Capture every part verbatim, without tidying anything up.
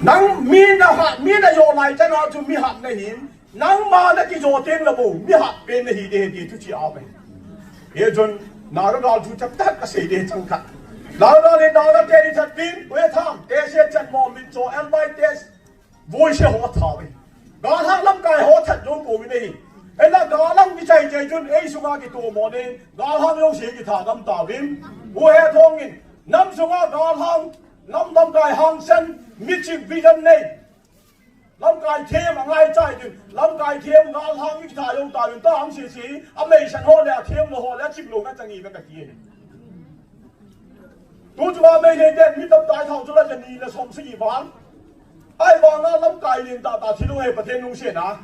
Nang mi nahat, mi najo lai chana chu mihat nahin, nangma nakijo teng le bou mihat pen nahi ding ahi ti thuchih aum e. Hichun, Naga gal thu chaptah kasei ding chang khat. Naga gal in Naga te ni that pin, we tham, te se chan mo min cho, el bai te, voi se ho tha ve. Galhang lamkai ho that jou pouvin ahi. Ela galhang kichai chai chun, ei sunga kitomo nin, galhang jouse kitha gam tauvin. U he thong in, nam sunga galhang, nam lamkai hangsan, michik vision nei. Lamkai them angai chai chun, lamkai them galhang kitha jou tauvin, ta hang sisi, amei san ho le, athem lou ho le, achim lou na chang ive kati ahi. Tu chunga Meitei ten mi tamtah i thao chu la jani le som sagi val. Ahivanga lamkai lentah tah thi lou ahi Pathen lungsetna.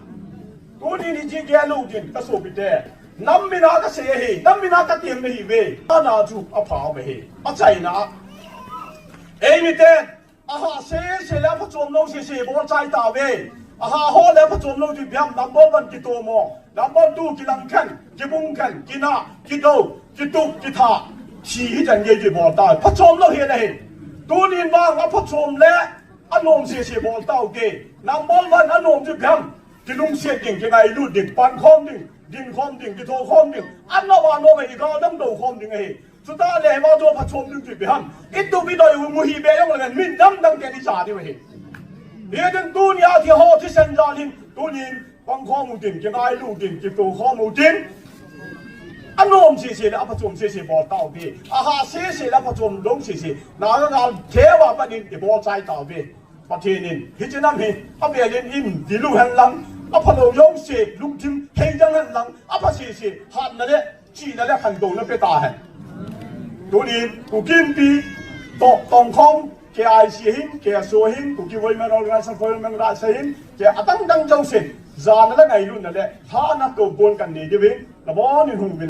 Tuni hiche gel lou ding kasopite. Nam mina kasei ahi, nam mina katem nahi ve. Ana chu apha ahi. Achaina. Eimiten, aha sese le aphachom lou sese bol chai tauve. Aha ho le aphachom lou chu ipi ham, number one kitomo. Number two, kilang khen, kibung khen, kina, kidou, kitup, kitha, thi hichan gei kibol tauve. Phachom lou hi ahi. Tunin vang aphachom le anom sese bol taute. Number one anom chu ipi ham, kilungset ding, kingailut ding, pankhom ding, dinkhom ding, kithokhom ding. Anom anom ahi, igal dam dou khom ding ahi. Chutah le hiva chu phachom ding chu ipi ham. Itup idoi u mu hi be jong le min dang dang te ni cha diu ahi. Hijeh chun tunia thi ho thisan jal hin tunin pangkhom utin, kingailut utin, kitokhom utin. Anom sese le aphachom sese bol tauve. Aha sese le aphachom lou sese. Naga gal theva panin ibol chai tauve. Pathen in hiche nam hi avelin in dilu hen lang, aphalou jouse lungthim heijang hen lang, apha sese hatna le chihna le khantouna pe tahen. Tunin Kuki Inpi toh tongkhom, K I C hin, K S O hin, Kuki Women Organization for Human Rights hin, kei adang dang jousen jana le ngailutna le lhahna toh bon kanei diuvin, nabon in hung uvin.